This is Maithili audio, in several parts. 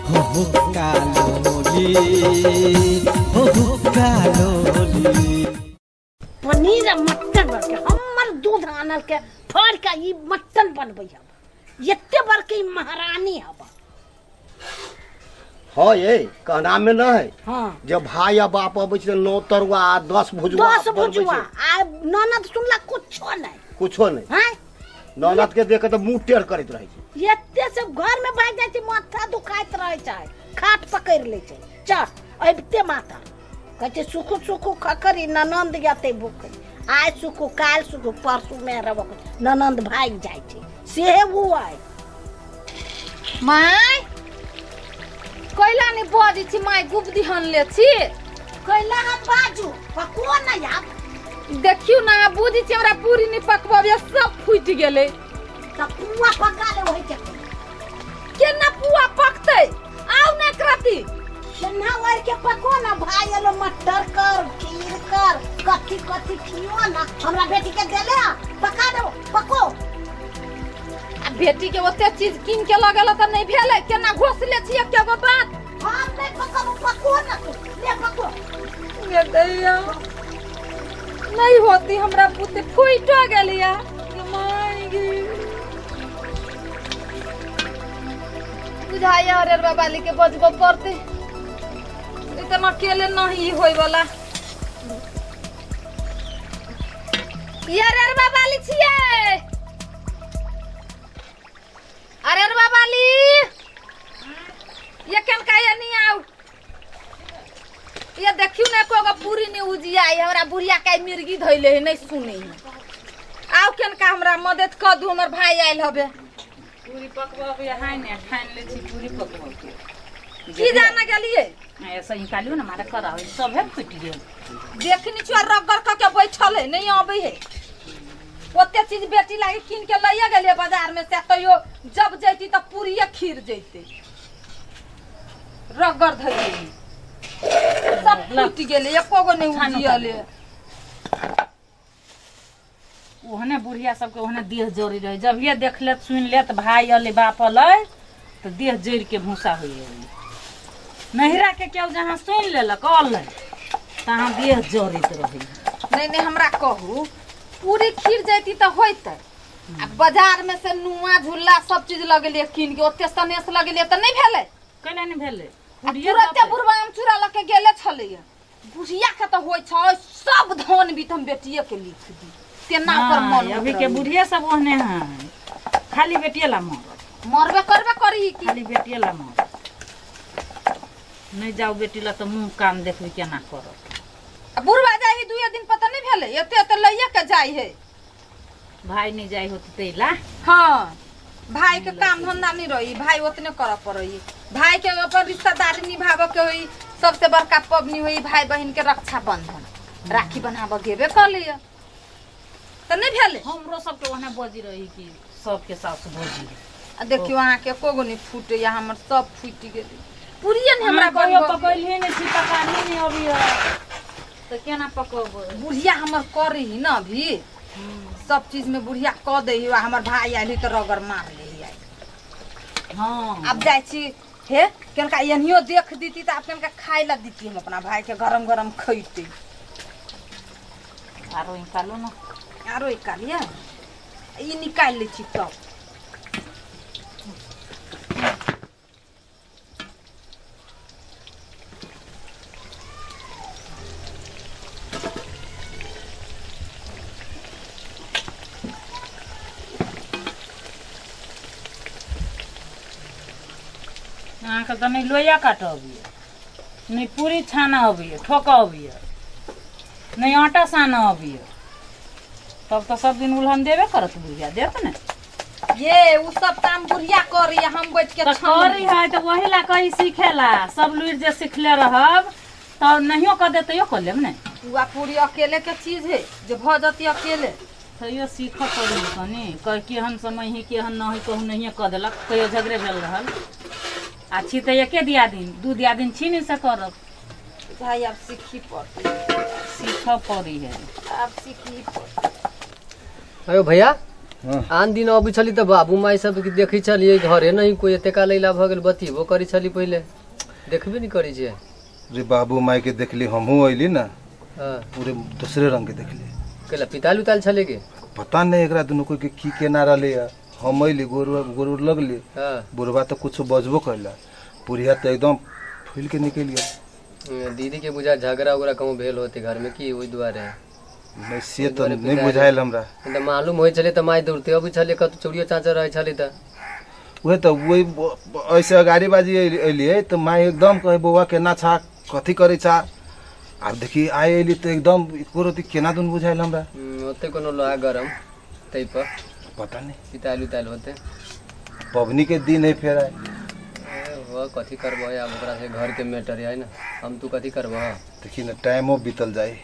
हो हुक्का लोली, हो हुक्का लोली। पनीर आ मटन बन के हमर दूध आनल के फाड़ के ई मटन बनबै हब, एते बड़के ई महारानी हब। हाँ, ये कहना में न है। हाँ। जब भाई या बाप अबै छै 9 तरुआ 10 भुजुआ 10 बनबै भुजुआ छै। आ ननद सुनला कुछो नहीं। कुछो नहीं। हाँ। ननद के देख के तऽ मुंह टेढ़ करैत रहै छै। एते सब घर में भाग जाइ छै, माथा दुखाइत रहै छै, खाट पकड़ि लै छै, चट अबिते माथा कहै छै सुखू सुखू खखरी ननंद जते भूख, आइ सुखू काल्हि सुखू परसू में रहबो, ननंद भागि जाइ छै सेहे ओ आइ। माय कैला नहीं बजै छी माय, गुबदी हनले छी। कैला हम बाजू पको नहीं आब। देखियौ ना, बुझै छी हमरा पूरी नहीं पकबे, सब फूटि गेलै। तऽ पुआ पका ले ओहि के। केना पुआ पकतै? आउ ने एकरती। केना ओढ़ के पको ना, भाई एलो मटर कर खीर कर कथी कथी खियो ना, हमरा बेटी के देले आ, पका दो पको। आ बेटी के ओते चीज कीन के लगल तऽ नहीं भेलै, केना घोसले छी एके गो बात। हम नहीं पकबो, पको ना तू ले पको। ये दैया नहीं होती हमरा पुते फूटो गेलिया बुझाइया। अरे बाबा के बजबो पड़ते, इतना अकेले नहीं होय वाला। ये रे बाबा ली छियै। अरे रे बाबा ली, ये केनका ये नहीं आउ। ये देखियो ने एको गो पूरी नहीं उजियाई, हमरा बुढ़िया के मिर्गी धैले है, नहीं सुने है। आउ केनका हमरा मदद कर दू, हमर भाई आयल हबे। पूरी पकबऽ हाय ने ठानि लै छी पूरी पकबऽ के। की जाने गेलिए? ऐसा निकालियो ने मारे करा होइ सभे फुटि गेल। देखनी छुआ रगड़ क के बैठल है, नहीं आबै है। ओते चीज बेटी लागी कीन के लइए गेलिए बाजार में से, तैयो जब जैती तऽ पूरिये खीर जैते। रगड़ धैले सब फूटि गेलै, एको गो नहि उजियले। ओहने बुढ़िया सबके ओहने देह जड़ी रहे, जब ये देख लेत सुनि लेत भाई अलै बाप अलै तऽ देह जड़ि के भूसा होइ गेलै। नहिरा के केओ जहाँ सुनि लेलक अलै तहाँ देह जड़ैत रहै। नहीं नहीं, हमरा कहू पूरी खीर जैती तऽ होइतै, आ बाजार में से नुआ झुल्ला सब चीज लगेलिए कीन के, ओते सनेस लगेलिए तऽ नहीं भेलै? कैला नहि भेलै? आ तुरते बुढ़वा आम चूड़ा लऽ के गेले छलैया। बुढ़िया के तऽ होइ छै सब धन बीत हम बेटिए के लिख दी, तेना ओकर मन अभी के बुढ़िया सब ओहने हैं, खाली बेटिए ला मरत। मरबे करबे करी की, खाली बेटिए ला मरत। नहीं जाओ बेटी ला तऽ मुँह कान देखबी केना करत। आ बुढ़वा जाइ है दुए दिन पता नहीं भेलै, एते एते लइए के जाइ है। भाई नहीं जाइ होते तैला। हाँ, भाई के काम धंधा नहीं रही, भाई उतने करऽ पड़ै। भाई के अपन रिश्तेदारी निभाबऽ के होई, सबसे बड़का पबनी होई भाई बहिन के रक्षाबंधन, राखी बनाबऽ गेबे कर लिअ तऽ नहीं भेलै? हमरो सबके ओहने बजी रही कि सबके सासु बजी। आ देखियो अहाँके एको गो नहीं फूटैया, हमर सब फूटि गेलै। पूरिये ने हमरा कहियो बनबऽ। पकैलही नहि छी, पकानी नहि अबैया तऽ केना पकबै? बुढ़िया हमर करी ही ना अभी सब चीज में बुढ़िया कऽ दै ही, आ हमर भाई आयल ही तऽ रगड़ मार ले ही आइ। हाँ। आब जाइ छी हे केनका एनहियो देख दीती तऽ आब केनका खाय ला दीती, हम अपना भाई के गरम गरम खैते। आरो निकालू ने। आरो निकालिए, ई निकालि लै छी तब। अहाँके तऽ नहि लोहिया काटऽ अबैए, नहि पूरी छानऽ अबैए, ठोकऽ अबैए, नहि आटा सानऽ अबैए, तब तऽ सब दिन उलहन देबे करत बुढ़िया, देत ने। ये उ सब काम बुढ़िया करी, हम बैठ के तऽ करी है तऽ वही ला कही सीखेला, सब लुरि जे सिखले रहब तऽ नहियो कऽ देत तैयो कऽ लेब ने। पुआ पूरी अकेले के चीज है जे भऽ जती अकेले। तैयो सीखऽ पड़ी कनि, कह केहन समय है केहन न है, कहूँ नहिये कऽ देलक, कहियो झगड़े भेल रहल आ छी तऽ एके दियादिन दू दियादिन छी नहि से करब। भाई आब सीखी पड़तै। सीखऽ पड़ी है। आब सीखी पड़तै। अरे भैया। हाँ। आन दिन अबै छली तऽ बाबू माय सब के देखै छलियै घरे नहि कोइ एते काल अयला भऽ गेल बतियेबो करै छली पहिले देखबे नहि करै छियै रे बाबू माय के देखली हमहूँ अयली ना हँ पूरे दूसरे रंग के देखली कैला पिताल उताल छलै की पता नहीं एकरा दुनू कोई के की केना रहले है हम अयली गोर गोर उर लगली हँ बुढ़वा तो कुछ बजबो कैला बुढ़िया तो एकदम फूल के निकल गेल दीदी के बुझा झगड़ा उगड़ा कहूँ भेल होते घर में की ओहि दुआरे नहीं से तो नहीं बुझायल हमरा तऽ मालूम होइ छलै तऽ माय दौड़ते अबै छलै कतौ चोरियो चाँचर रहै छलै तऽ उहे तऽ वही ऐसे अगाड़ी बाजी अयलियै तऽ माय एकदम कहे बौआ केना छा कथी करै छा आब देखी आइ अयली तऽ एकदम एको रति केना दुन बुझायल हमरा ओते कोनो लोहा गरम ताहि पर पता नहीं पितायल उतायल होते पबनी के दिन है फेर आए हो कथी करबह आब ओकरा से घर के मैटर है ना हम तू कथी करबह देखी ना टाइमो बीतल जाए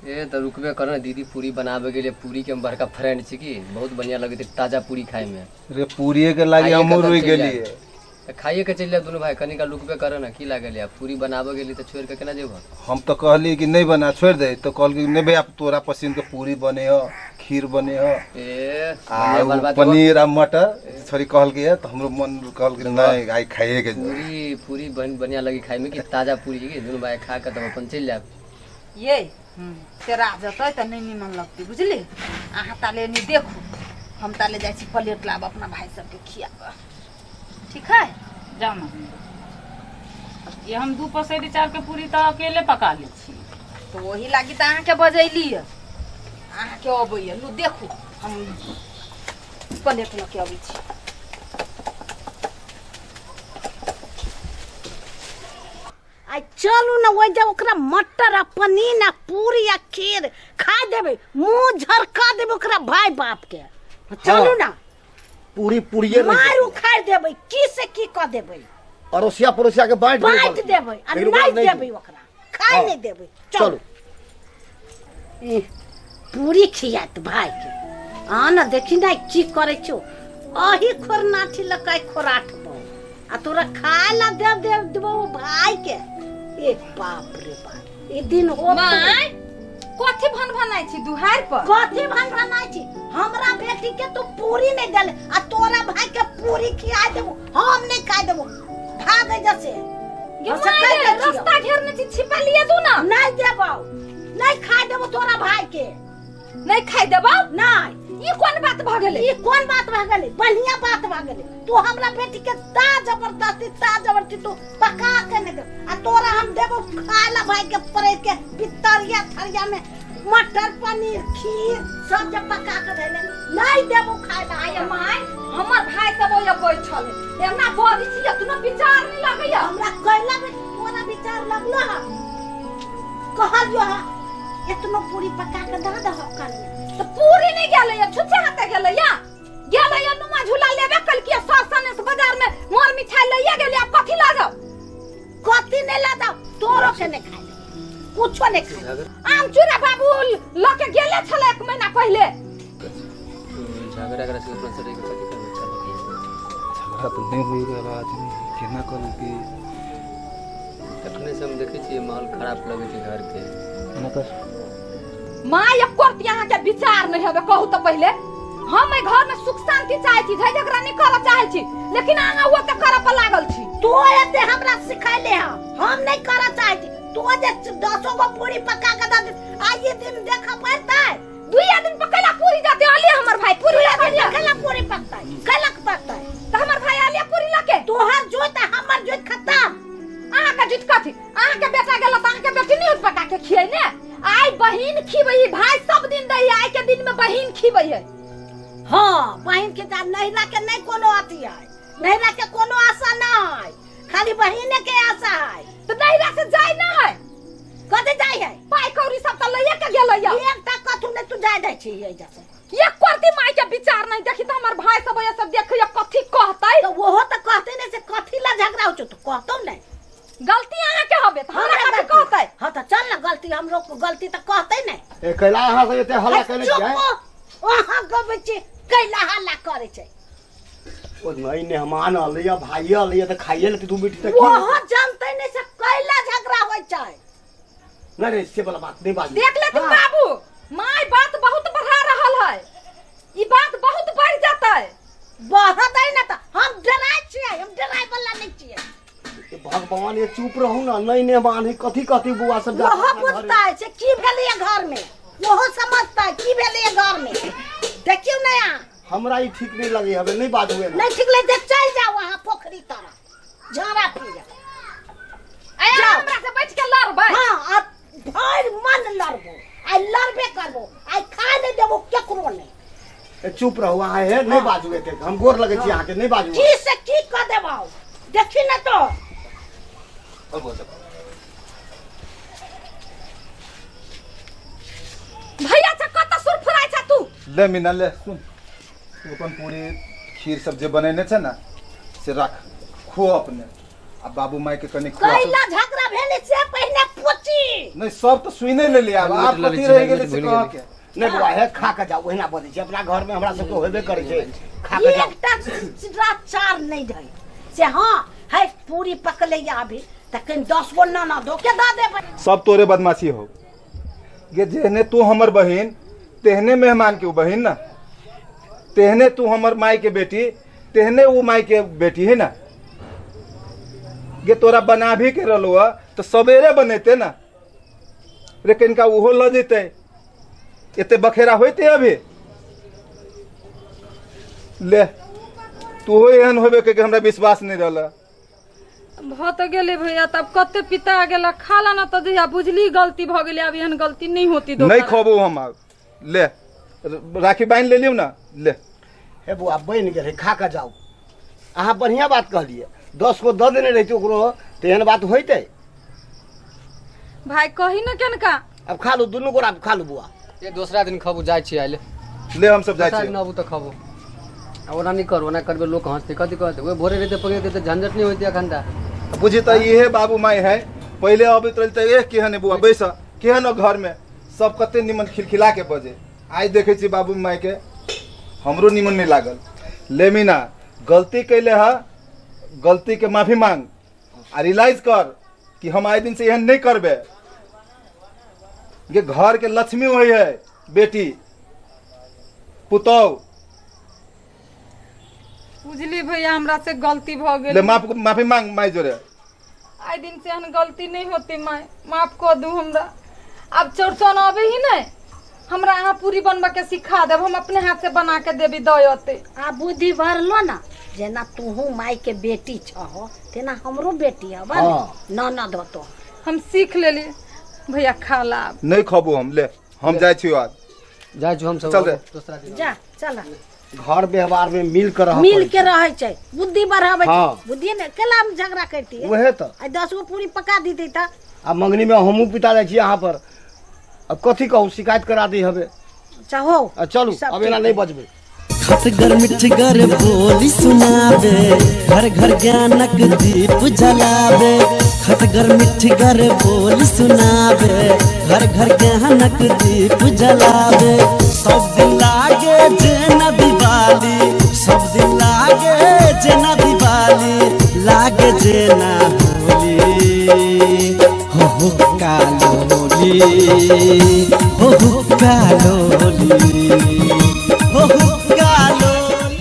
ए तऽ रुकबे कर ना दीदी पूरी बनाबे के लिए पूरी के हम बड़का फ्रेंड छी की बहुत बढ़िया लगैत छै ताजा पूरी खाय में रे पूरिये के लागी खाइए के हमहूँ तब रुकि चलि जायब। गेलियै तऽ खाइए के चलि जायब दुनू भाई कनिका रुकबे कर ना की लागल या पूरी बनाबे गेली तऽ छोड़ि के केना जेबह हम तऽ कहलियै कि नहीं बना छोड़ि दे तऽ कहलकै नहीं भैया तोरा पसंद के पूरी बने हो खीर बने हो ए आ बढ़िया उ बात बात पनीर आ मटर छोरी कहलकै है तऽ हमरो मन कहलकै नहीं आइ खाइए के जाउ। पूरी पूरी बढ़िया लगी खाय में कि ताजा पूरी की दुनू भाई खा के तब अपन चलि जायब ये तेरा जतै तऽ नहि निमन लगतै बुझली अहाँ ताले एनी देखू हम ताले जाइ छी प्लेट लाब अपना भाइ सबके खियाब ठीक है जाउ ने ये हम दू पसेरी चाउर के पूरी तऽ अकेले पका लै छी तऽ ओही लागी तऽ अहाँके बजैली यऽ अहाँके अबैया लू देखू हम प्लेट लऽ के अबै छी आ चलू ने ओहि जे ओकरा मटर आ पनीर आ पूरी आ खीर खा देबै मुँह झरका देबै ओकरा भाय बाप के चलू ना पूरी पूरिये रहि मारि जेतै। उखाड़ि देबै की से की कऽ देबै अड़ोसिया पड़ोसिया के बांटि देबै बाँटि देबै आ लेकिन ओकरा नहि नहि देबै ओकरा खाय हाँ। नहि देबै चलू चलू ई, पूरी खियात भाय के आ ने देखी ने की करै छौ अही खोरनाठी लकाइ खोराठ बौ आ तोरा खाय ला देव देव देबो भाई के ए बाप रे बाप ई दिन हो माय कथी भन भनाइ छी दुहार पर कथी भन भनाइ छी हमरा बेटी के तू पूरी नहीं देले आ तोरा भाई के पूरी खिया देबो हम नहीं खाय देबो भाग जसे गे माय गे, रास्ता घेरने छी छिपा लिए दू ना नहीं देबो नहीं खाय देबो तोरा भाई के नहीं खाइ देबौ नहीं ई कोन बात भऽ गेलै ई कोन बात भऽ गेलै बढ़िया बात भऽ गेलै तू हमरा बेटी के ता जबरदस्ती ता जबरदस्ती तू पका के नहीं दे आ तोरा हम देबो खाय ला भाई के परे के पितरिया थरिया में मटर पनीर खीर सब जब पका के देले नहीं देबो खाय ला आय माय हमर भाई सब ओया बैठल है एना बजै छी एतनो विचार नहीं लगैया हमरा कैला में तोरा विचार लगलो हा कहलियो हा एतनो पूरी पका के दऽ दह कनिया तऽ पूरी नहीं गेलै या छुच्छे हाथे गेलै या गेलै या नुमा झूला लेबे कलकी सास सने से बाजार में मोर मिठाई लइए गेलै आब कथी ला जाओ कथी नहीं ला जाओ तोरो के नहीं खाए कुछो नहीं खाए आम चूड़ा बाबू लऽ के गेले छलै एक महीना पहिले झगड़ा करा से अपना शरीर के कथी करबै चलो झगड़ा तऽ नहि होइ रहल आदमी केना करू की तखने से हम देखै छियै माहौल खराब लगै छै घर के एना कर माँ एको रत्ती अहाँके विचार नहि हेबे कहू तऽ पहिले हम एहि घर में सुख शांति चाहै छी झै झगड़ा नहि करऽ चाहै छी लेकिन अहाँ ओते करऽ पर लागल छी तू एते हमरा सिखैले हँ हम नहीं करऽ चाहै छी तू जे दसो गो पूरी पका के दऽ दे आइए दिन देखऽ पड़तै दुइया दिन पकैला पूरी जाते अलिए हमर भाई पूरी लऽ के कैला पूरी पकतै कैला पकतै तऽ हमर भाई अलिए पूरी लऽ के तोहर जोत आ हमर जोत खत्म अहाँके जुट कथी अहाँके बेटा गेल तऽ अहाँके बेटी नहीं पका के खियै ने आइ बहिन खिबै है भाई सब दिन दै आइ के दिन में बहिन खिबै है हाँ बहिन के जा नैहरा के नहीं कोनो अथी है नैहरा के कोनो आशा ना है खाली बहिने के आशा है तऽ नैहरा से जाय ना है कथी जाय है पाइ कौड़ी सब तऽ लैये के गेलै या एकटा कथू नहीं तू जाय दै छी एहिजा से एक करती माय के विचार नहीं देखी तऽ हमर भाई सब ये सब देखै कथी कहतै तो ओहो तऽ कहते नहीं से कथी ला झगड़ा हो छौ तो कहतौ नहीं गलती अहाँ के हबे तऽ हमरा कथी कहतै हाँ तऽ चल ना गलती हमरो गलती तऽ कहतै नहीं ए कैला अहाँ सब एते हल्ला केने चुप छियै हो। अहाँ गबै छी कैला हल्ला करै छै ओ नहीं मेहमान अलै भाई अलै तऽ खाइए लेतै दू मिनट तऽ की ओहो जानते नहीं से कैला झगड़ा होइ छै नहीं रे से वाला बात नहीं बाजू देख लेथिन बाबू माय बात बहुत बढ़ा रहल है ई बात बहुत बहत है ना तऽ हम डराइ छियै, हम डराइ वाला नहि छियै। ए भगवान, ये चुप रहू ना, नहीं मेहमान है, कथी कथी बुआ सब जा ओहो पूछता है से की भेलैया घर में, ओहो समझता है की भेलैया घर में। देखियौ ने अहाँ। हमरा ई ठीक नहीं लगे हवे, नहीं बात हुए ना। नहीं ठीक लगे चल जाओ वहाँ पोखरी तरफ झाड़ा फिर आय जाओ। हमरा से बैठ के लड़बै। हाँ, आ भरि मन लड़बो, आइ लड़बे करबो, आइ खाय नहि देबो केकरो नहि। ए, चुप रहू अहाँ, हे नहीं बाजू एते, हम गोर लगे छी अहाँके, नहीं बाजू। की से की कऽ देबौ देखी ने तो। भैया छ कत सुरफुराइ छ तू? ले मीना ले, सुन तू अपन पूरी खीर सब जे बनेने छै ने से राख, खो अपने आ बाबू माई के कनि खुआ। कैला झगड़ा भेलै से पहिने पूछी। नहीं सब तो सुने लेली, आब हेलमेट आब लऽ लै कथी छी, रहि हेलमेट गेलै से भूलि कह गेली। के। नहीं बुआ, हे खा के जाओ, ओहिना बजै छै अपना घर में, हमरा सबके होबे करै छै, खा के जाओ। एकटा शिष्टाचार नहीं रहे से। हाँ है पूरी पकले अभी तऽ कनि 10 गो ननदो के दऽ देबै। सब तोरे बदमाशी हो गे, जेहने तू हमर बहिन तेहने मेहमान के उ बहिन ना, तेहने तू हमर माई के बेटी तेहने उ माई के बेटी है ना गे। तोरा बनाभी के रहलो ह तो सवेरे बनेते ना रे, कनिका उहो ल जेते, एते बखेरा होते अभी। ले तू एहन होबे के हमरा विश्वास नहीं रहला। भऽ तऽ गेलै भैया, तब कते पिता गेला, खा ला ना तऽ जहिया बुझली गलती भऽ गेलै, आब एहन गलती नहीं होती नहीं दोबारा। खबो हम आब। ले राखी बान्हि लेलियौ ना, ले। हे बुआ, बनि गेलै, खा के जाओ। अहाँ बढ़िया बात कहलियै, 10 गो दऽ देने रहितै ओकरो तऽ एहन बात होइतै? भाई कही ना केनका। अब खा लू दुनू गोरा, खा लू बुआ। ये दोसरा दिन खबू, जाइ छी आइले। ले हम सब जाइ दोसरा छी। दिन आबू तऽ खबू, आ ओना नहि करू, ओना करबै लोक हँसतै, कथी कहतै। ओहि भोरे रहितै पकड़ितै तऽ झंझट नहि होइतै एखन तऽ। बुझी तऽ इहे बाबू माई है, पहिले अबैत रहल तऽ एह केहन है बुआ बैस, केहन हो घर में सब कते निमन खिलखिला के बजे। आइ देखै छी बाबू माई के हमरो निमन नहीं लागल। ले मीना, गलती कैले है, गलती के माफी मांग आ रियलाइज कर कि हम आइ दिन से एहन नहीं करबे। ये घर के लक्ष्मी होई है बेटी पुतौ। बुझली भैया, हमरा से गलती भऽ ले गेल। माफ, माफी मांग माई जोरे। आइ दिन से एहन गलती नहीं होती माय, माफ कऽ दू हमरा। आब चौड़चन अबै ही नहीं, हमरा अहाँ पूरी बनबऽ के सिखा देब, हम अपने हाथ से बना के देबी दऽ अतै। आ बुद्धि भरलो ना, जेना तूहू माई के बेटी छहो तेना हमरो बेटी हबा ने। हाँ। ननद होतो। हम सीख लेली भैया, खा ला आब। नहीं खबो हम, ले हम जाइ छी आज। जाइ छी हमसब। चल रे। दोसरा दिन। जा चल। घर व्यवहार में मिल कर रहऽ मिल पड़ै के छै। रहै छै, बुद्धि बढ़ाबै छै। हाँ। बुद्धि ने केला हम झगड़ा करती। उहे तऽ। आइ 10 गो पूरी पका दीती तऽ। आ मंगनी में हमहूँ पिता जाइ छी अहाँ पर, अब कथी कहू, शिकायत करा दी हवे। अच्छा हो। आ चलू। सब अब एना ठीक नहीं है। बजबै। खटगर मिठगर बोली सुनाबे, घर घर ज्ञानक दीप जलाबे। खटगर मिठगर बोली सुनाबे, घर घर ज्ञानक दीप जलाबे। सब दिन लागे जेना दिवाली, सब दिन लागे जेना दिवाली, लागे जेना होली। हो हो कालोली, हो हो कालोली, हो हो।